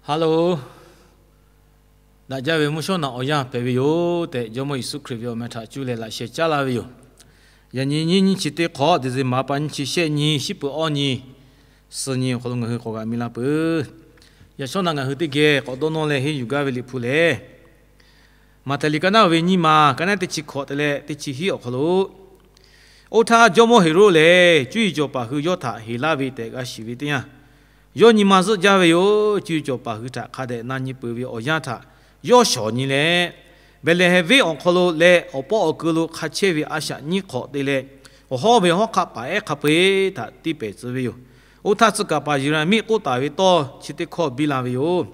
Hello, daꞈ jaˇ ve mvuhˇ shawˉ naꞈ awˬ yanˇ hpehꞈ ve yoˬ tehꞈ, Jawˇmawˇ Yeˍsuˆ Hkriꞈ ve awˬ meh htaꞈ cuˇ leh laꞈ sheh caˉ laˇ ve yoˬ. Yaꞈ nyi nyiˇ nyiˇ chi teˇ hk'awꞈ, December pa nyiˇ chi shehˆ nyi, shiˉ peuˬ awˇ nyi, suh nyi awˬ hk'aw lo ngaˬ hui k'awꞈ g'a mi la peuˬ. Yaꞈ shawˉ naꞈ ngaˬ hui teˇ geh k'awꞈ dawˇ nawˇ leh henˇ yuˬ gaˇ ve Liꞈ hpu lehˬ, Maꞈhtehˍ liꞈ ka naˉ ve nyiˇ ma, ka naˉ teˇ chi hkawꞈ te leh teˇ chi hiˉ awˬ hk'aw lo, oˇ htaˇ Jawˇmawˇ Heˍroˆ lehˬ, cuˇ yiˍ cawˬ paˍ hui yawˇ htaꞈ heˍ laˇ ve tehꞈ g'a shiˍ ve teˇ yanˇ, yawˇ nyi ma zuhˆ jaˇ ve yoˬ. Cuˇ yiˍ cawˬ paˍ hui htaꞈ hk'a dehꞈ na nyi peuˬ ve awˬ yanˇ htaꞈ yawˇ shawˍ nyi leh, Behˍlehˍhehnˍ venˇ awˬ hk'aw lo leh awˬ pawˆ awˬ keu lo hk'a chehˇ ve a shaꞈ nyiˇ hk'awꞈ te leh, awˬ hawˉ ve hawˉ hk'aˆ paˍ ehˉ hk'a peu-eˬ htaꞈ tiˇ pehˍ tcuh ve yoˬ. Oˇ htaˇ tcuh kaˍ paˍ Yeˍraˍmiˆ k'oˆ taˍ ve tawˇ chi teˇ hkawˇ biˇ la ve yoˬ.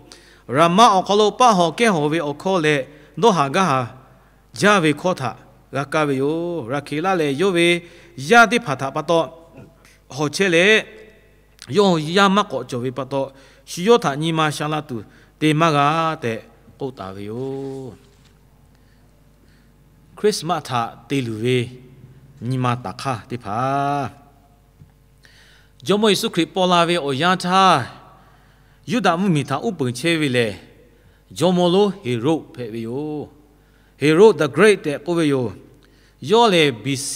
Raˍmaˆ awˬ hk'aw lo paˆ hawˬ kehˉ hawˬ ve awˬ hkawˇ leh dawˇ haˍ gaˇ haˍ jaˇ ve hkawˇ htaꞈ g'a kaˇ ve yoˬ. Raˍhkeˍlaˆ lehˬ, yawˇ ve yaˇ teˇ hpaˍ htaꞈ pa taw hawˬ chehˇ leh, yawˇ yaˇ maˇ k'awꞈ cawˬ ve pa taw, shu yawˇ htaꞈ nyi ma sha la tuˬ te maˇ g'a tehꞈ k'oˆ taˍ ve yoˬ. Christmas htaꞈ te luˬ ve nyi ma taˍ hk'aˇ teˇ hpaˍ, Jawˇmawˇ Yeˍsuˆ Hkriꞈ paw la ve awˬ yanˇ htaˇ, Yuˇdaꞈ mvuhˇmiˬ htaꞈ uˉ peunˍ chehˇ ve lehˬ, jawˇmawˇ lonˉ Heˍroˆ hpehꞈ ve yoˬ. Heˍroˆ the Great tehꞈ k'oˆ ve yoˬ. Yawˇ lehˬ, B C,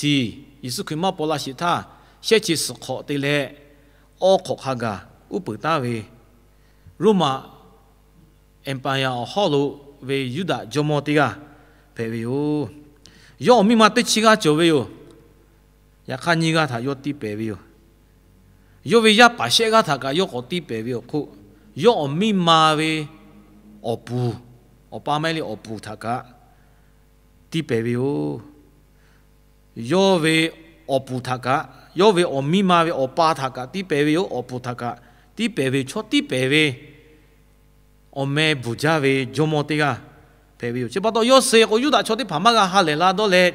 Yeˍsuˆ Hkriꞈ maˇ paw la sheˍ htaˇ, shehˆ chi suhˍ hk'awꞈ te leh awˇ hk'awꞈ hk'a gaˬ uˉ peunˍ taˉ ve Roˉmaꞈ empire awˬ hawˉ lo ve Yuˇdaꞈ jawˇmawˇ teˇ g'aˇ hpehꞈ ve yoˬ. Yawˇ awˬ miˇ ma teˇ chi g'aˇ cawˬ ve yoˬ. Yaꞈ hk'aˇ, nyiˇ g'aˇ htaꞈ yawˇ tiˇ pehˍ ve yoˬ. Yawˇ ve yaˇ paˍ shehˆ g'aˇ htaꞈ kaꞈ yawˇ k'awꞈ tiˇ pehˍ ve awˬ hk'oˆ, yawˇ awˬ miˇ ma ve awˬ puˍ, awˬ pa maˇ heˆ le, awˬ puˍ htaꞈ kaꞈ tiˇ pehˍ ve yoˬ. Yawˇ ve awˬ puˍ htaꞈ kaꞈ, yawˇ ve awˬ miˇ ma ve awˬ pa htaꞈ kaꞈ tiˇ pehˍ ve yoˬ. Awˬ puˍ htaꞈ kaꞈ tiˇ pehˍ ve, chaw tiˇ pehˍ ve awˬ meh bvuhˬ jaˇ ve jawˇmawˇ teˇ g'aˇ hpehꞈ ve yoˬ. Chi pa taw, yawˇ suh k'o, Yuˇdaꞈ chaw teˇ hpaˍ maˇ g'a ha lehˬ la dawˇ leh,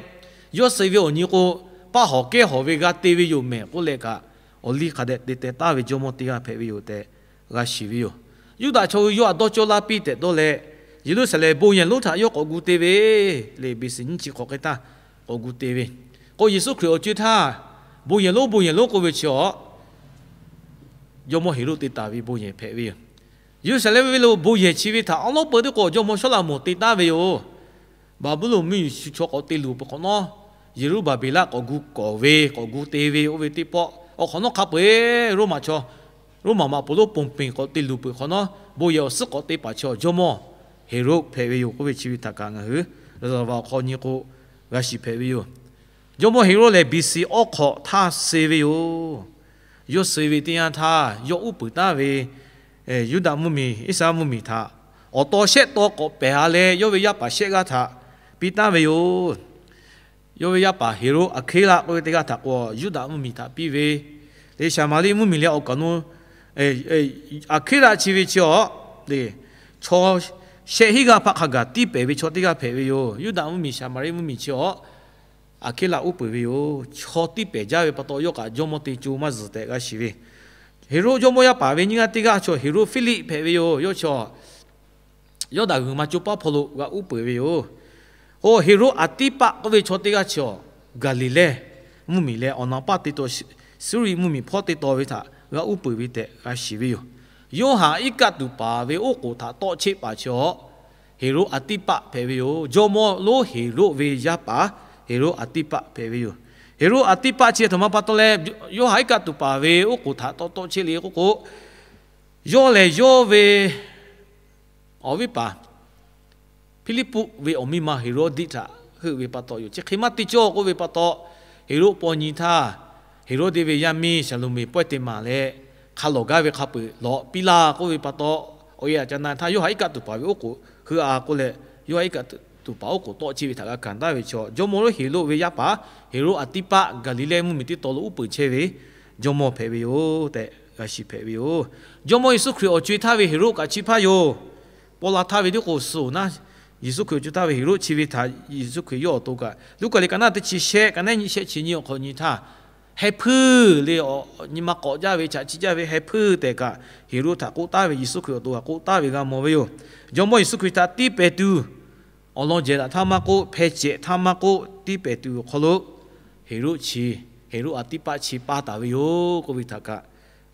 yawˇ suh ve awˬ nyi k'o, paˆ hawˬ kehˉ hawˬ ve g'a te ve yoˬ mehˍ k'oˆ leh kaꞈ, awˬ liˇ hk'a dehꞈ te teh taˍ ve jawˇmawˇ teˇ g'aˇ hpehꞈ ve yoˬ tehꞈ g'a shiˍ ve yoˬ. Yuˇdaꞈ chaw hui yawˇ htaꞈ dawˇ cawˇ laˇ piˇ tehꞈ dawˇ leh, Yeˍruˆsaˍlehnˍ bon yehˬ lonˉ htaꞈ yawˇ k'awꞈ gu te ve le, B C nyiˇ chi hk'awꞈ hk'e htaˇ k'awꞈ gu te ve k'o, Yeˍsuˆ Hkriꞈ awˬ co-e htaˇ, bon yehˬ lonˉ, bon yehˬ lonˉ k'oˆ ve chi awˬ jawˇmawˇ Heˍroˆ te taˍ ve bon yehˬ hpehꞈ ve yoˬ. Yeˍruˆsaˍlehnˍ venˇ lo bon yehˬ chi ve htaꞈ awˉ lawˉ peu teˇ k'o, jawˇmawˇ Sawˉlaꞈmonˍ te taˍ ve yoˬ. Baˍbuˍlonˍ mvuhˇmiˬ shu chaw k'awꞈ te luˬ peuˬ hk'awꞈ nawˉ, Yeˍruˆbaˍbeˍlaˆ k'awꞈ gu kawˍ ve, k'awꞈ gu te ve oˇ ve teˇ pawˆ awˬ hk'awꞈ nawˉ hk'a peu-eˬ Roˉmaꞈ chaw, Roˉmaꞈ maꞈ poˍ lonˉ ponˬ peˍ k'awꞈ te luˬ peuˬ hk'awꞈ nawˉ, bon yehˬ awˬ suhˉ k'awꞈ te paˍ chi awˬ jawˇmawˇ Heˍroˆ hpehꞈ ve yoˬ k'oˆ ve chi ve htaꞈ kaꞈ ngaˬ hui Roˉmaꞈ awˬ hk'aw nyi k'o g'a shiˍ hpehꞈ ve yoˬ. Jawˇmawˇ Heˍroˆ lehˬ, B C awˉ hk'awꞈ htaˇ suh ve yoˬ. Yawˇ suh ve teˇ yanˇ htaˇ, yawˇ uˉ peunˍ taˍ ve Yuˇdaꞈ mvuhˇmiˬ, Iˉsaˍreˍlaˆ mvuhˇmiˬ htaꞈ awˬ taw shehˆ taw k'awꞈ pehˬ-a leh, yawˇ ve yaˇ paˍ shehˆ g'aˇ htaꞈ piˇ taˍ ve yoˬ. Yawˇ ve yaˇ paˍ Heˍroˆ Aˍhkiˉlaˆ k'oˆ ve teˇ g'aˇ htaꞈ k'o, Yuˇdaꞈ mvuhˇmiˬ htaꞈ piˇ ve le. Saˍmaˍriˆ mvuhˇmiˬ leh awˬ kaˍ nu, Aˍhkiˉlaˆ chi ve chi awˬ le, chaw shehˆ hinˉ g'aˇ hpaˆ hk'a gaˬ tiˇ pehˍ ve chaw teˇ g'aˇ hpehꞈ ve yoˬ. Yuˇdaꞈ mvuhˇmiˬ, Saˍmaˍriˆ mvuhˇmiˬ chi awˬ Aˍhkiˉlaˆ uˉ peunˍ ve yoˬ. Chaw tiˇ pehˍ jaˇ ve pa taw, yawˇ kaꞈ jawˇmawˇ te co maˇ zuhˬ tehꞈ g'a shiˍ ve. Heˍroˆ jawˇmawˇ yaˇ paˍ ve nyiˇ g'aˇ teˇ g'aˇ chaw Heˍroˆ Hpiˇliˆ hpehꞈ ve yoˬ. Yawˇ chaw Yawˇdanˍ g'uiˬ ma coˇ paˉ hpawˇ lo g'a uˉ peunˍ ve yoˬ. Oˇ Heˍroˆ Aˍtiˇpaˆ k'oˆ ve chaw teˇ g'aˇ chi awˬ Gaˍliˍlehˇ mvuhˇmiˬ leh awˬ na paˇ te taw, Suˇriˆ mvuhˇmiˬ hpawˇ te taw ve htaꞈ g'a uˉ peunˍ ve tehꞈ g'a shiˍ ve yoˬ. Yoˇhanˬ iˉ kaˆ tuˬ paˍ ve oˉ k'oˍ htaꞈ tawˆ cheˆ paˍ chi awˬ Heˍroˆ Aˍtiˇpaˆ hpehꞈ ve yoˬ. Jawˇmawˇ lonˉ Heˍroˆ ve yaˇ paˍ Heˍroˆ Aˍtiˇpaˆ hpehꞈ ve yoˬ. Heˍroˆ Aˍtiˇpaˆ chi htaꞈ ma pa taw leh, Yoˇhanˬ iˉ kaˆ tuˬ paˍ ve oˉ k'oˍ htaꞈ tawˆ tawˆ cheˆ le k'oˆ k'o, yawˇ lehˬ yawˇ ve awˬ viˉ paˍ Hpiˇliˇpuˆ ve awˬ miˇ ma Heˍroˆdiˆ htaꞈ heuˆ ve pa taw yoˬ. Chi hk'e maˇ te cawˇ k'oˆ ve pa taw, Heˍroˆ paw nyi htaˇ, Heˍroˆdiˆ ve yaˇ miˇ Saˍloˍmeˍ pawehˇ te maˍ leh, hk'a lawˬ gaˇ ve hk'a peu-eˬ lawꞈ piˇ laˇ k'oˆ ve pa taw, awˬ e aꞈ ca na htaˇ Yoˇhanˬ iˉ kaˆ tuˬ paˍ ve oˉ k'oˍ heuˆ-a k'oˆ leh, Yoˇhanˬ iˉ kaˆ tuˬ paˍ oˉ k'oˍ tawˆ cheˆ ve htaꞈ g'a kanˍ taˍ ve chaw, jawˇmawˇ lonˉ Heˍroˆ ve yaˇ paˍ Heˍroˆ Aˍtiˇpaˆ Gaˍliˍlehˇ mvuhˇmiˬ teˇ taw lo uˉ peunˍ chehˇ ve jawˇmawˇ hpehꞈ ve yoˬ tehꞈ g'a shiˍ hpehꞈ ve yoˬ. Jawˇmawˇ Yeˍsuˆ Hkriꞈ awˬ co-e htaˇ ve Heˍroˆ kaꞈ chi hpaˇ yoˬ. Paw la htaˇ ve tiˉ k'o suh-oˬ naˉ, Yeˍsuˆ Hkriꞈ awˬ co-e htaˇ ve Heˍroˆ chi ve htaꞈ Yeˍsuˆ Hkriꞈ yawˇ awˬ to kaꞈ, Luˉkaꞈ liꞈ ka naˉ teˇ chi shehˆ, ka naˉ nyiˇ shehˆ chi nyi awˬ hk'awꞈ nyi htaˇ, heh hpuiˇ le, nyi ma k'awꞈ jaˇ ve, chaꞈ chiˇ jaˇ ve heh hpuiˇ tehꞈ kaꞈ, Heˍroˆ htaꞈ k'oˆ taˍ ve, Yeˍsuˆ Hkriꞈ awˬ to kaꞈ k'oˆ taˍ ve g'a mawˬ ve yoˬ. Jawˇmawˇ Yeˍsuˆ Hkriꞈ htaꞈ tiˇ pehˍ tuˬ, awˬ lawn jehˬ daꞈ htaˇ maˇ k'oˆ, hpeh cehˬ htaˇ maˇ k'oˆ, tiˇ pehˍ tuˬ awˬ hk'aw lo Heˍroˆ chi, Heˍroˆ Aˍtiˇpaˆ chi paˇ taˍ ve yoˬ k'oˆ ve htaꞈ kaꞈ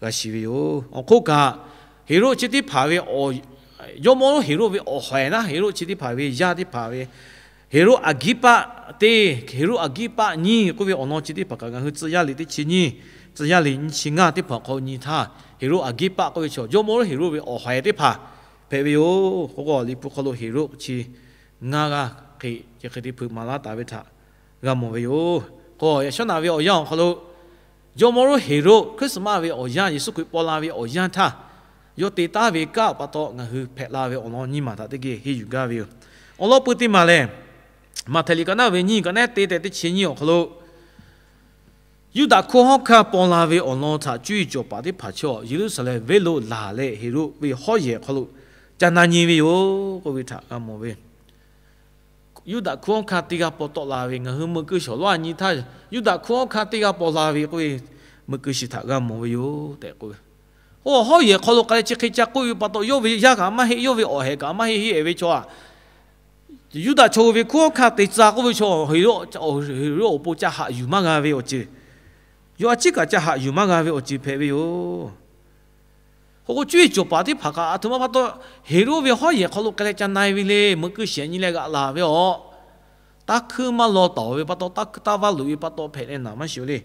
g'a shiˍ ve yoˬ. Awˬ hk'oˆ kaꞈ, Heˍroˆ chi teˇ hpaˍ ve, jawˇmawˇ lonˉ Heˍroˆ ve awˬ haiˬ naˉ, Heˍroˆ chi teˇ hpaˍ ve yaˇ teˇ hpaˍ ve, Heˍroˆ Aˍgiˉpaˆ teˇ, Heˍroˆ Aˍgiˉpaˆ nyiˇ k'oˆ ve awˬ lawn chi teˇ hpaˍ kaꞈ ngaˬ hui tcuh yaˇ liꞈ teˇ chi nyiˇ, tcuh yaˇ liꞈ nyiˇ chi ngaˇ teˇ hpaˍ hk'aw nyi htaˇ, Heˍroˆ Aˍgiˉpaˆ k'oˆ ve chaw jawˇmawˇ lonˉ Heˍroˆ ve awˬ haiˬ teˇ hpaˍ hpehꞈ ve yoˬ. K'o k'o, Liꞈ hpu hk'aw lo Heˍroˆ chi ngaˇ g'aˇ hk'e, chi hk'e te hpeuꞈ maˍ laˇ taˍ ve htaꞈ g'a mawˬ ve yoˬ. K'o, yaꞈ shawˉ naꞈ ve awˬ yanˇ awˬ hk'aw lo, jawˇmawˇ lonˉ Heˍroˆ Christmas ve awˬ yanˇ, Yeˍsuˆ Hkriꞈ paw la ve awˬ yanˇ htaˇ, yawˇ te taˉ ve kanˉ pa taw ngaˬ hui hpehꞈ la ve awˬ lawn nyiˇ maˬ htaꞈ teˇ geh henˇ yuˬ gaˇ ve yoˬ. Awˬ lawn pui teˇ maˬ lehˬ, Maꞈhtehˍ liꞈ ka naˉ ve nyiˇ ka naˉ te tehꞈ teˇ chi nyiˇ awˬ hk'aw lo, Yuˇdaꞈ hkunˉ hawˉ hkanˇ paw la ve awˬ lawn htaꞈ cuˇ yiˍ cawˬ paˍ teˇ hpaˍ chaw Yeˍruˆsaˍlehnˍ venˇ lo laˬ leh, Heˍroˆ ve hawˉ yehˬ hk'aw lo ca na nyi ve yoˬ k'oˆ ve htaꞈ g'a mawˬ ve. Yuˇdaꞈ hkunˉ hawˉ hkanˇ teˇ g'aˇ paw tawˆ la ve, ngaˬ hui meuꞈ keu shawˍ lawˉ a nyi htaˇ, Yuˇdaꞈ hkunˉ hawˉ hkanˇ teˇ g'aˇ paw la ve k'oˆ ve meuꞈ keu shiˍ htaꞈ g'a mawˬ ve yoˬ tehꞈ k'oˆ ve. Oˇ hawˉ yehˬ hk'aw lo k'ai leh chi hk'e ca k'oˆ ve pa taw, yawˇ ve yaˇ kaꞈ maˇ heˆ, yawˇ ve awˬ hehˍ kaꞈ maˇ heˆ, heˆ ve chaw aꞈ, Yuˇdaꞈ chaw ve hkunˉ hawˉ hkanˇ te tcuh k'oˆ ve chaw, Heˍroˆ awˬ pon ca haꞈ yuˬ maˇ g'a ve awˬ ceuˬ, yawˇ a ciˉ kaꞈ ca haꞈ yuˬ maˇ g'a ve awˬ ceuˬ hpehꞈ ve yoˬ. K'o k'o, cuˇ yiˍ cawˬ paˍ teˇ hpaˍ kaꞈ aˬ htoꞈ ma pa taw, Heˍroˆ ve hawˉ yehˬ hk'aw lo k'ai leh ca na e ve le, meuꞈ keu shiˍ nyi leh g'aꞈ laˬ ve awˬ, taˇ hkuiˇ maˇ law taˍ ve pa taw, taˇ hkuiˇ taˇ vaˇ loꞈ ve pa taw hpehꞈ leh naˍ maˇ shiˍ le.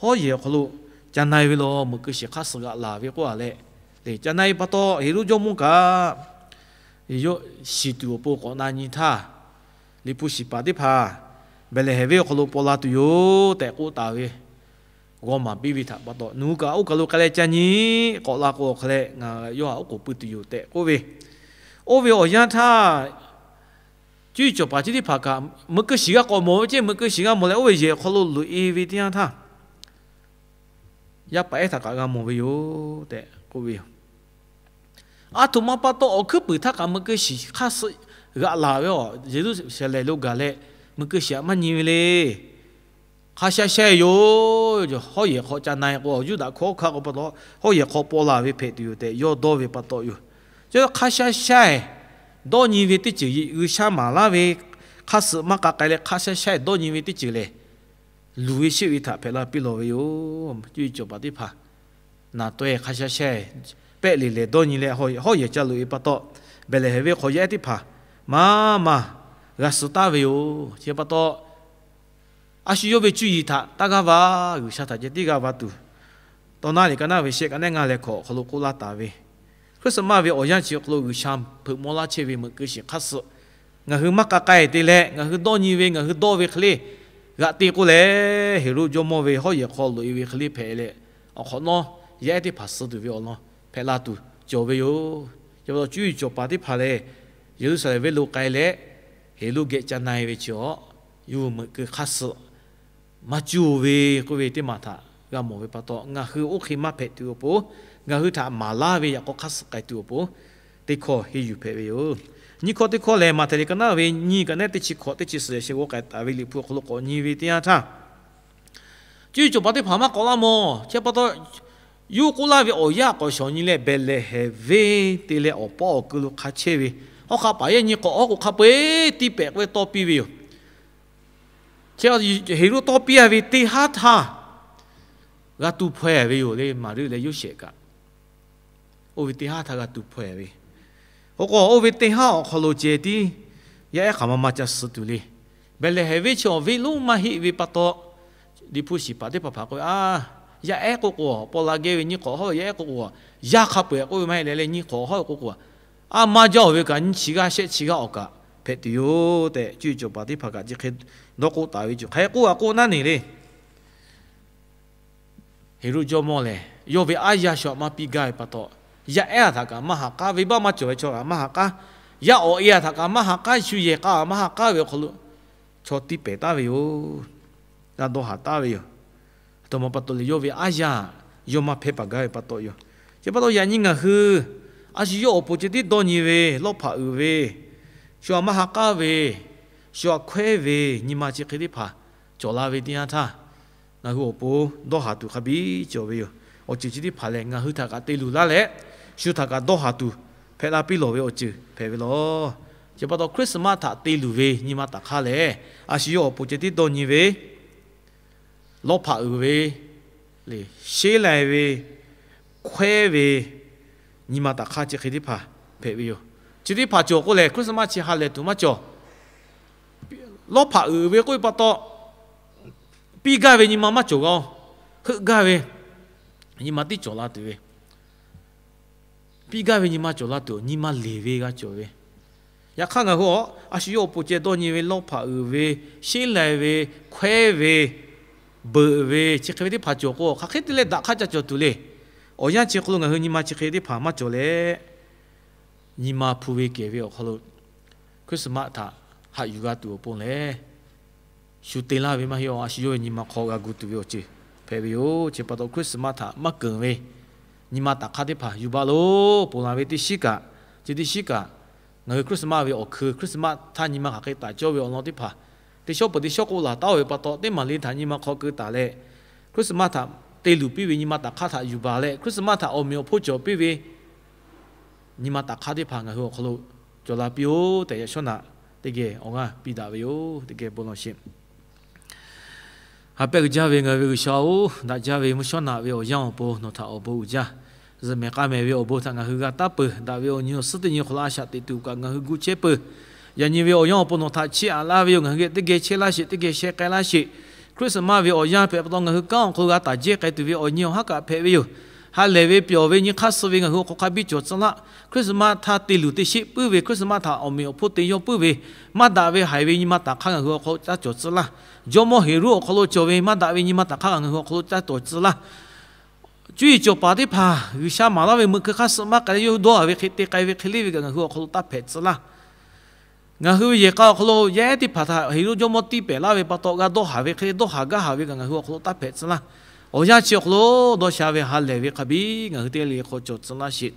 Hawˉ yehˬ awˬ hk'aw lo ca na e ve law, meuꞈ keu shiˍ hk'aˇ suh g'aꞈ laˬ ve k'oˆ a leh, le ca na e pa taw Heˍroˆ jawˇmawˇ kaꞈ shiˍ tuˬ awˬ pon k'awꞈ na nyi htaˇ, Liꞈ hpu shiˍ paˍ teˇ hpaˍ Behˍlehˍhehnˍ venˇ awˬ hk'aw lo paw la tuˬ yoˬ tehꞈ k'oˆ taˍ ve, g'aw maˍ piˇ ve htaꞈ pa taw, nawˬ hui kaꞈ oˇ kaˬ lo k'ai leh ca nyi, k'awꞈ la k'o hk'a leh ngaˬ yawˇ htaꞈ oˉ k'oˍ pui tuˬ yoˬ tehꞈ k'oˆ ve. Oˇ ve awˬ yanˇ htaˇ, cuˇ yiˍ cawˬ paˍ chi teˇ hpaˍ kaꞈ meuꞈ keu shiˍ g'a k'awꞈ mawˬ ve ceˇ, meuꞈ keu shiˍ g'a mawˬ leh oˇ ve yehˬ awˬ hk'aw lo loꞈ e ve teˇ yanˇ htaˇ, yaˇ paˍ ehˉ htaꞈ kaꞈ g'a mawˬ ve yoˬ tehꞈ k'oˆ ve yoˬ. Aˬ htoꞈ ma pa taw awˬ hkuiˉ puiˍ htaˇ kaꞈ meuꞈ keu shiˍ hk'aˇ suh g'aꞈ laˬ ve a, Yeˍruˆsaˍlehnˍ lo gaˬ leh meuꞈ keu shiˍ aꞈ maˇ nyi ve le. Hk'a sha sha e yoˬ. Hawˉ yehˬ hk'aw ca na e k'o, Yuˇdaꞈ hkunˉ hawˉ hkanˇ k'o pa taw, hawˉ yehˬ hk'aw paw la ve hpehꞈ tuˬ yoˬ tehꞈ yawˇ dawˇ ve pa taw yoˬ. Chi hk'a sha sha e dawˇ nyi ve teˇ ceuˬ, G'uiˬsha maˍ laˇ ve hk'aˇ suh maˇ k'a k'ai leh, hk'a sha sha e dawˇ nyi ve teˇ ceuˬ lehˬ, luˬ ve sheˆ ve htaꞈ hpehꞈ la piˇ lawˬ ve yoˬ. Cuˇ yiˍ cawˬ paˍ teˇ hpaˍ naˍ taweh hk'a sha sha e pehˆ le lehˬ dawˇ nyi leh, hawˉ yehˬ ca loꞈ e pa taw, Behˍlehˍhehnˍ venˇ hk'aw yaˇ ehˉ teˇ hpaˍ maˇ maˇ g'a suh taˍ ve yoˬ. Chi pa taw, a shu yawˇ ve cuˇ yiˍ htaꞈ taˇ g'aˇ va, G'uiˬsha htaꞈ ceh tiˉ g'aˇ va tuˬ, Tawˇ naˉ liꞈ ka naˉ ve shehˆ ka neˉ ngaˇ leh hkawꞈ awˬ hk'aw lo k'oˆ laˇ taˍ ve, Christmas ve awˬ yanˇ chi awˬ hk'aw lo G'uiˬsha hpeuꞈ maw laˇ chehˇ ve meuꞈ keu shiˍ hk'aˇ suh ngaˬ hui maˇ k'a k'ai te leh, ngaˬ hui dawˇ nyi ve, ngaˬ hui dawˇ ve hk'e le g'aꞈ te k'o lehˬ, Heˍroˆ jawˇmawˇ ve hawˉ yehˬ hk'aw loꞈ e ve hk'e le hpehꞈ leh, awˬ hk'awꞈ nawˉ yaˇ ehˉ teˇ hpaˍ suh tuˬ ve awˬ lawn hpehꞈ la tuˬ cawˬ ve yoˬ. Chi pa taw cuˇ yiˍ cawˬ paˍ teˇ hpaˍ lehˬ, Yeˍruˆsaˍlehnˍ venˇ lo k'ai leh, Heˍroˆ geh ca na e ve chi awˬ, yawˇ hui meuꞈ keu hk'aˇ suh maˇ cuˇ ve k'oˆ ve teˇ maˬ htaꞈ g'a mawˬ ve pa taw, ngaˬ hui oˇ hk'e maˇ hpehꞈ tuˬ awˬ pon, ngaˬ hui htaꞈ maˍ laˇ ve yaꞈ k'aw hk'aˇ suh k'ai tuˬ awˬ pon, teˇ hkawˇ henˇ yuˬ hpehꞈ ve yoˬ. Nyiˇ hkawˇ teˇ hkawˇ lehˬ, Maꞈhtehˍ liꞈ ka naˉ ve nyiˇ ka neˉ teˇ chi hkawꞈ teˇ chi suhˍ yaꞈ sheh g'aw k'ai taˍ ve Liꞈ hpu awˬ hk'aw lo k'awꞈ nyi ve teˇ yanˇ htaˇ, cuˇ yiˍ cawˬ paˍ teˇ hpaˍ maˇ k'awꞈ laˇ mawˬ. Chi pa taw, yawˇ k'oˆ laˇ ve awˬ yanˇ k'awꞈ shawˍ nyi leh, Behˍlehˍhehnˍ venˇ te leh awˬ pawˆ awˬ keu lo hk'a chehˇ ve, hawˉ hk'aˆ paˍ yaˇ nyi hk'awꞈ hawˉ k'o hk'a peu-eˬ tiˇ pehˍ k'oˆ ve tawˇ piˇ ve yoˬ. Chi Heˍroˆ tawˇ piˇ a ve teˇ haˉ htaˇ g'a tu hpaw e ve yoˬ le, Maˍriˆ leh Yoˇsehꞈ kaꞈ. Oˇ ve teˇ haˉ htaˇ g'a tu hpaw e ve. Oˇ k'o, oˇ ve teˇ haˉ awˬ hk'aw lo ceh tiˉ yaˇ ehˉ hk'aˬ ma ma ca suh tuˬ le. Behˍlehˍhehnˍ venˇ chi awˬ venˇ lonˉ maˇ heˆ ve pa taw, Liꞈ hpu shiˍ paˍ teˇ hpaˍ hpaˍ k'oˆ ve, a, yaˇ ehˉ k'oˆ k'o, paw la geh ve nyi hk'awꞈ hawˉ yaˇ ehˉ k'oˆ k'o, yaˇ hk'a peu-eˬ k'oˆ ve maˇ heˆ leh leh nyi hk'awꞈ hawˉ k'oˆ k'o, a, maˇ jaˇ-oˬ ve kaꞈ nyiˇ chi g'aˇ shehˆ chi g'aˇ awˬ kaꞈ hpehꞈ tuˬ yoˬ tehꞈ, cuˇ yiˍ cawˬ paˍ teˇ hpaˍ kaꞈ chi hk'e dawˇ k'oˆ taˍ ve cuˬ hk'e k'oˆ a k'oˆ naˉ neˬ le. Heˍroˆ jawˇmawˇ lehˬ, yawˇ ve aˉ yaˇ shu aꞈ maˇ piˇ gaˇ ve pa taw, yaˇ ehˉ a htaꞈ kaꞈ maˇ ha k'aˉ, venˇbaˆ maˇ cawˬ ve chaw kaꞈ maˇ ha k'aˉ, yaˇ awˬ e a htaꞈ kaꞈ maˇ ha k'aˉ, shu yehˬ k'a maˇ ha k'aˉ ve awˬ hk'aw lo chaw tiˇ pehˍ taˍ ve yoˬ. G'a dawˇ haˍ taˍ ve yoˬ. Aˬ htoꞈ ma pa taw leh, yawˇ ve aˉ yaˇ yawˇ maˇ hpehˇ paˍ gaˇ ve pa taw yoˬ. Chi pa taw yaꞈ nyi ngaˬ hui a shu yawˇ awˬ pon ceh tiˉ dawˇ nyi ve, lawˇ hpaꞈ uiˍ ve, shu aꞈ maˇ ha k'aˉ ve, shu aꞈ hkawehˉ ve nyi ma chi hk'e teˇ hpaˍ cawˬ la ve teˇ yanˇ htaˇ, ngaˬ hui awˬ pon dawˇ haˍ tuˬ hk'a biˇ cawˬ ve yoˬ. Awˬ ceuˬ chi teˇ hpaˍ lehˬ, ngaˬ hui htaꞈ kaꞈ te luˬ laˇ leh, shu htaꞈ kaꞈ dawˇ haˍ tuˬ hpehꞈ la piˇ lawˬ ve awˬ ceuˬ hpehꞈ ve lawˬ. Chi pa taw Christmas htaꞈ te luˬ ve nyi ma taꞈ hk'aˇ lehˬ, a shu yawˇ awˬ pon ceh tiˉ dawˇ nyi ve, lawˇ hpaꞈ uiˍ ve, le sheˉ lai ve, hkawehˉ ve, nyi ma taꞈ hk'aˇ chi hk'e teˇ hpaˍ hpehꞈ ve yoˬ. Chi teˇ hpaˍ cawˬ k'o lehˬ, Christmas chi ha lehˬ tuˬ maˇ cawˬ. Lawˇ hpaꞈ uiˍ ve k'oˆ ve pa taw, piˇ gaˇ ve nyi ma maˇ cawˬ g'a-oˬ. Heuˆ gaˇ ve nyi ma tiˉ cawˬ la tuˬ ve, piˇ gaˇ ve nyi ma cawˬ la tuˬ, nyi ma leˬ ve g'a cawˬ ve. Yaꞈ hk'aˇ ngaˬ hui a shu yawˇ awˬ pon ceh dawˇ nyi ve lawˇ hpaꞈ uiˍ ve, sheˉ lai ve, hkawehˉ ve, beuꞈ ve, chi hk'e ve teˇ hpaˍ cawˬ k'o, hk'aˬ hk'e te leh daꞈ hk'aˇ ca cawˬ tuˬ le. Awˬ yanˇ chi hk'aw lo ngaˬ hui nyi ma chi hk'e teˇ hpaˍ maˇ cawˬ leh, nyi ma hpu ve kehˬ ve awˬ hk'aw lo Christmas htaꞈ haꞈ yuˬ g'a tuˬ awˬ pon lehˬ, shu te laˇ ve maˇ heˆ-oˬ. A shu yawˇ ve nyi ma hk'aw g'a gu tuˬ ve awˬ ceuˬ hpehꞈ ve yoˬ. Chi pa taw Christmas htaꞈ maˇ keunˍ ve nyi ma taꞈ hk'aˇ teˇ hpaˍ yuˬ baˬ lo ponˬ laˬ ve teˇ shiˉ kaꞈ, chi teˇ shiˉ kaꞈ ngaˬ hui Christmas ve awˬ hkui, Christmas htaˇ nyi ma hk'aˬ hk'e taˍ cawˇ ve awˬ lawn teˇ hpaˍ, teˇ shawˉ peuˬ teˇ shawˉ k'oˆ laˬ taˉ-oˬ ve pa taw, teˇ maˬ le htaꞈ nyi ma hk'aw keu taˍ leh, Christmas htaꞈ te luˬ piˇ ve nyi ma taꞈ hk'aˇ htaꞈ yuˬ baˬ leh, Christmas htaꞈ awˬ meꞈ awˬ hponˇ cawˬ piˇ ve nyi ma taꞈ hk'aˇ teˇ hpaˍ ngaˬ hui awˬ hk'aw lo cawˬ la piˇ-oˆ tehꞈ, yaꞈ shawˉ naꞈ teˇ geh awˬ g'aˇ piˇ daꞈ ve yoˬ. Teˇ geh bon lawˬ sheˍ. Ha pehˇ g'ui jaˇ ve ngaˬ hui ve G'uiˬsha-oˬ, daꞈ jaˇ ve mvuhˇ shawˉ naꞈ ve awˬ yanˇ awˬ pon nawˬ htaꞈ awˬ bon uiˍ jaˇ. Zuhꞈ mehˍ k'aˇ mehˍ ve awˬ bon htaꞈ ngaˬ hui g'a taˉ peuˬ. Daꞈ ve awˬ nyi awˬ suhˉ teˇ nyi hk'aw lo a shaꞈ teꞈ tuˬ kaꞈ ngaˬ hui gu chehˇ peuˬ. Yaꞈ nyi ve awˬ yanˇ awˬ pon nawˬ htaꞈ chiˇ aꞈ laˇ ve yoˬ. Ngaˬ hui geh teˇ geh chehˇ laˇ sheˍ, teˇ geh sheh k'ai laˇ sheˍ. Christmas ve awˬ yanˇ hpehꞈ pa taw ngaˬ hui kanˉ awˬ hk'aw lo g'a taˍ jehˇ k'ai tuˬ ve awˬ nyi awˬ haˉ kaꞈ hpehꞈ ve yoˬ. Ha lehˬ ve pyawˬ ve nyi hk'aˇ suh ve ngaˬ hui awˬ hk'aw hk'a biˇ cawˬ tcuh laˇ. Christmas htaˇ te luˬ te sheˆ puiˉ ve, Christmas htaꞈ awˬ meꞈ awˬ hponˇ te yawˇ puiˉ ve, maˇ daꞈ ve haiˬ ve nyi ma taꞈ hk'aˇ ngaˬ hui awˬ hk'aw lo caˇ cawˬ tcuh laˇ. Jawˇmawˇ Heˍroˆ awˬ hk'aw lo cawˬ ve maˇ daꞈ ve nyi ma taꞈ hk'aˇ ngaˬ hui awˬ hk'aw lo caˇ cawˬ tcuh laˇ. Cuˇ yiˍ cawˬ paˍ teˇ hpaˍ G'uiˬsha maˍ laˇ ve meuꞈ hkui hk'aˇ suh maˇ k'ai leh yawˇ hui dawˇ haˍ ve hk'e te k'ai ve hk'e le ve kaꞈ ngaˬ hui awˬ hk'aw lo taˇ hpehꞈ tcuh laˇ. Ngaˬ hui ve yehˬ k'a awˬ hk'aw lo yaˇ ehˉ teˇ hpaˍ htaꞈ Heˍroˆ jawˇmawˇ tiˇ pehˍ laˇ ve pa taw, g'a dawˇ haˍ ve hk'e le dawˇ haˍ gaˇ haˍ ve kaꞈ ngaˬ hui awˬ hk'aw lo taˇ hpehꞈ tcuh laˇ. Awˬ yanˇ chi awˬ hk'aw lo dawˇ sha ve ha lehˬ ve hk'a biˇ ngaˬ hui teˇ g'aˇ le le hk'aw cawˬ tcuh laˇ sheˍ.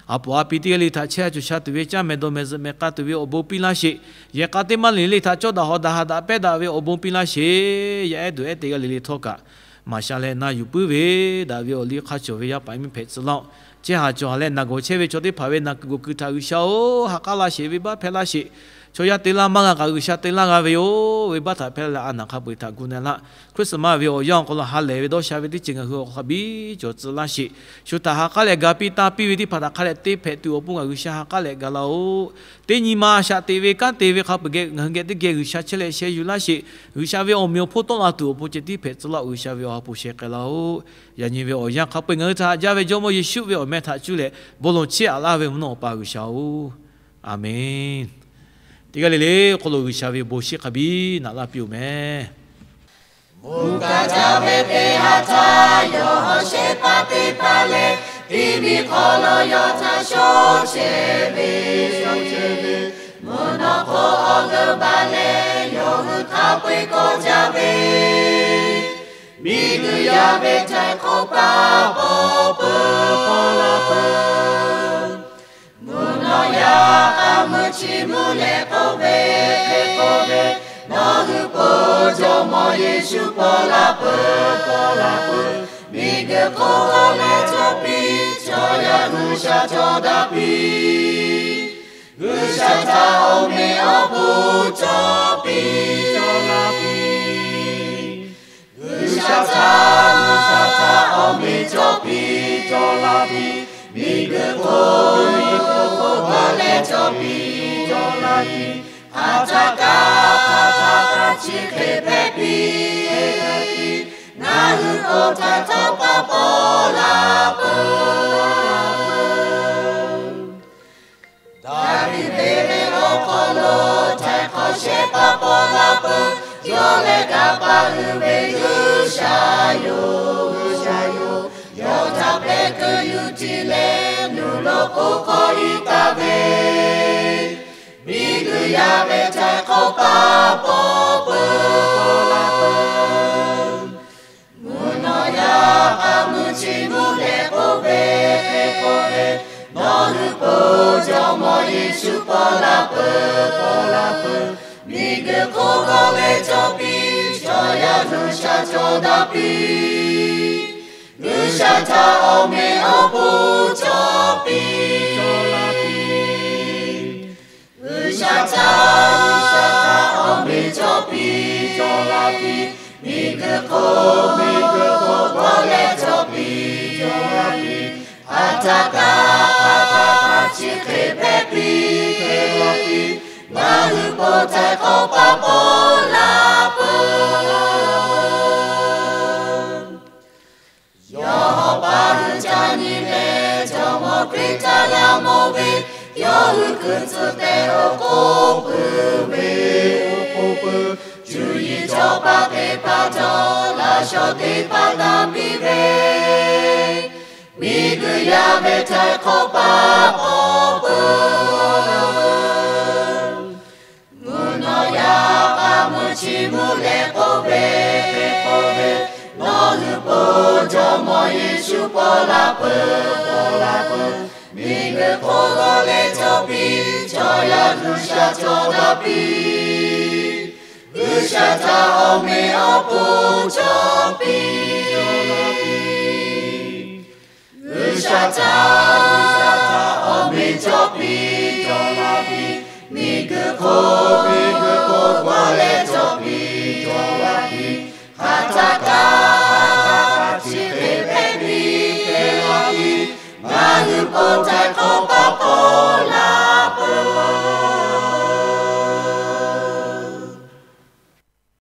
A poˍ a pi teˇ g'aˇ le le htaꞈ chehˇ sha cawˬ sha tuˬ ve, caˇ mehˍ dawˬ mehˍ zuhꞈ mehˍ k'a tuˬ ve awˬ bon piˇ laˇ sheˍ. Yehˬ k'a teˇ maˇ le le htaꞈ cawˇ daꞈ hawꞈ daꞈ ha daꞈ pehˇ daꞈ ve awˬ bon piˇ laˇ sheˍ. Yaˇ ehˉ dawꞈ ehˉ teˇ g'aˇ le le htawˇ kaꞈ maˍ sha leh na yuˬ puiˉ ve, daꞈ ve awˬ liˇ hk'aˇ cawˬ ve yaˇ paˍ miˇ hpehꞈ tcuh laˇ-oˆ. Chehˇ haˍ cawˬ haˍ leh naˬ gawˬ chehˇ ve chaw teˇ hpaˍ ve naˬ kuiˬ gawˬ kuiˬ htaꞈ G'uiˬsha-oˬ, ha k'aˉ laˇ sheˍ, venˇbaˆ hpehˇ laˇ sheˍ. Chaw yaˇ te laˇ maˇ g'a kaꞈ G'uiˬsha te laˇ g'a ve yoˬ. Venˇbaˆ htaꞈ hpehˇ laˇ leh a naˬ hk'a peu-eˬ htaꞈ gu na laˇ. Christmas ve awˬ yanˇ awˬ hk'aw lo ha lehˬ ve dawˇ sha ve teˇ ceuˬ ngaˬ hui awˬ hk'aw hk'a biˇ cawˬ tcuh laˇ sheˍ. Shu htaꞈ ha k'aˉ leh ga piˇ taˇ piˇ ve teˇ hpaˍ htaꞈ hk'a leh te hpehꞈ tuˬ awˬ pon ngaˬ G'uiˬsha ha k'aˉ leh ga laˇ-oˆ. Teˇ nyi ma shaꞈ teꞈ ve kanˉ te ve hk'a peu-eˬ geh ngaˬ hui geh teˇ geh G'uiˬsha chehˇ leh sheh yuˬ laˇ sheˍ. G'uiˬsha ve awˬ meꞈ awˬ hponˇ tawˆ la tuˬ awˬ pon ceh tiˉ hpehꞈ tcuh laˇ-oˆ. G'uiˬsha ve awˬ ha hpu sheh k'ai laˇ-oˆ. Yaꞈ nyi ve awˬ yanˇ hk'a peu-eˬ ngaˬ hui htaꞈ haꞈ jaˇ ve Jawˇmawˇ Yeˍsuˆ ve awˬ meh htaꞈ cuˇ leh bon lawˬ chiˇ aꞈ laˇ ve mvuhˇ naw Awˬ pa G'uiˬsha-oˬ, Aˍmenˍ. Teˇ g'aˇ le le hk'aw lo G'uiˬsha ve bon shiˍ hk'a biˇ naꞈ laˇ piˇ-oˬ meh. Mvuhˇ kaꞈ jaˇ ve teˇ ha htaˇ, yawˇ hawˉ shehˍ hpaˇ teˇ hpaˍ leh, tiˇ miˬ hk'aw lo yawˇ htaꞈ shawˉ chehˇ ve, mvuhˇ naw hk'oˆ awˬ g'euˆ baˬ leh, yawˇ hui hk'a peu-eˬ kawˆ jaˇ ve, miˬguiˬ yaˇ ve htaiˍ hk'awꞈ paˇ paw peuˬ paw la peuˬ. Mvuhˇ naw yaˇ k'a meuˇ chi mvuhˇ leh k'oˆ ve hk'e k'oˆ ve, Nawˬ hui po Jawˇmawˇ Yeˍsuˆ paw la peuˬ, paw la peuˬ. Miˬguiˬ hk'oˆ lo leh chaw piˇ chaw yaˇ G'uiˬsha cawˬ daꞈ piˇ. G'uiˬsha htaꞈ awˬ meꞈ awˬ hponˇ cawˬ piˇ, cawˬ la piˇ. G'uiˬsha htaꞈ, G'uiˬsha htaꞈ awˬ meꞈ cawˬ piˇ, cawˬ la piˇ. Miˬguiˬ hk'oˆ, miˬguiˬ hk'oˆ lo leh chaw piˇ, cawˬ la piˇ. Hk'aˬ htaˆ kaꞈ, hk'aˬ htaˆ kaꞈ chi hk'e hpehꞈ piˇ. Ngaˬ hui k'o htaiˍ hk'awꞈ paˇ paw la peuˬ. Daˍviˆ ve venˇ awˬ hk'aw lo htaiˍ hk'awꞈ shehˍ hpaˇ paw la peuˬ. Yawˇ lehˬ kanˇ paˆ uiˍ ve G'uiˬsha yoˬ, G'uiˬsha yoˬ. Yawˇ htaꞈ hpehꞈ keu yuˬ tiˉ leh, nuˬ lo k'oˆ hk'awꞈ iˉ taˍ ve, miˬguiˬ yaˇ ve htaiˍ hk'awꞈ paˇ paw peuˬ, paw la peuˬ. Mvuhˇ naw yaˇ k'a meuˇ chi mvuhˇ leh k'oˆ ve hk'e k'oˆ ve, Nawˬ hui po Jawˇmawˇ Yeˍsuˆ paw la peuˬ, paw la peuˬ. Miˬguiˬ hk'oˆ lo leh chaw piˇ chaw yaˇ G'uiˬsha cawˬ daꞈ piˇ. G'uiˬsha htaꞈ awˬ meꞈ awˬ hponˇ cawˬ piˇ, cawˬ la piˇ. G'uiˬsha htaꞈ, G'uiˬsha htaꞈ awˬ meꞈ cawˬ piˇ, cawˬ la piˇ. Miˬguiˬ hk'oˆ, miˬguiˬ hk'oˆ lo leh chaw piˇ, cawˬ la piˇ. Hk'aˬ htaˆ kaꞈ, htaˇ chi hk'e hpehꞈ piˇ. Ngaˬ hui po htaiˍ hk'awꞈ paˆ pawˆ la peuˬ. Yawˇ pa hui ca nyi leh Jawˇmawˇ Hkriꞈ htaꞈ g'a mawˬ ve, yawˇ hui hkui tcuh tehꞈ awˬ hk'oˆ puiˉ ve, awˬ hk'oˆ puiˉ. Cuˇ yiˍ cawˬ paˍ teˇ hpaˍ cawˬ, laꞈ shawnˍ teˇ hpaˍ taˇ piˇ ve, miˬguiˬ yaˇ ve htaiˍ hk'awꞈ paˆ pawˆ peuˬ. Mvuhˇ naw yaˇ k'a mvuhˇ chi mvuhˇ leh k'oˆ ve, k'oˆ ve, Nawˬ hui po Jawˇmawˇ Yeˍsuˆ paw la peuˬ, paw la peuˬ. Miˬguiˬ hk'oˆ lo leh cawˬ piˇ, chaw yaˇ G'uiˬsha cawˬ daꞈ piˇ. G'uiˬsha htaꞈ awˬ meꞈ awˬ hponˇ cawˬ piˇ. G'uiˬsha htaꞈ, G'uiˬsha htaꞈ awˬ meꞈ cawˬ piˇ, cawˬ laˇ piˇ. Miˬguiˬ hk'oˆ, miˬguiˬ hk'oˆ g'aw leh cawˬ piˇ, cawˬ laˇ piˇ. Hk'aˬ htaˆ kaꞈ chi hk'e hpehꞈ piˇ, hpehꞈ laˇ piˇ. Ngaˬ hui po htaiˍ hk'awꞈ paˆ pawˆ la peuˬ.